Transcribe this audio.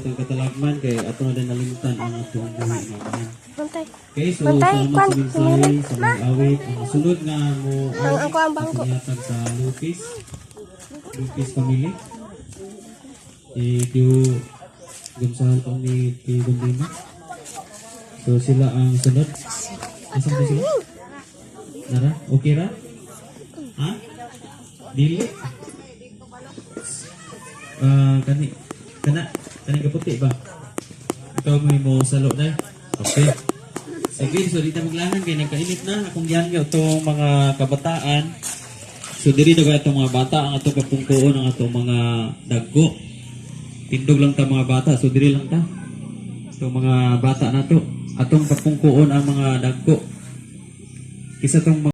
Atong katalagman kay ato na din nalimtan ang atong buhi nga amahan. Bantay. Okay, so Bantay, salamat kwan, sa mensahe, sa mga awit. Ang sunod nga mo Ang ako ang bangko. Atong ihatag sa Lupis. Lupis family. Eh, Tio Gonzalo pa ni Tio Gondina. So sila ang sunod. Asan ba sila? Nara? Okay ra? Ha? Dili? Ah, kani kana kani kaputi ba? Ikaw mo mo salo na. Okay. Sige, so di ta maglahan kay nagkainit na akong giangyo itong mga kabataan. So diri na ba itong mga bata ang atong kapungkuon, ang atong mga dagko. Tindog lang ta, mga bata, so diri lang ta. Itong mga bata nato, atong kapungkuon ang mga dagko. Kisa tong mga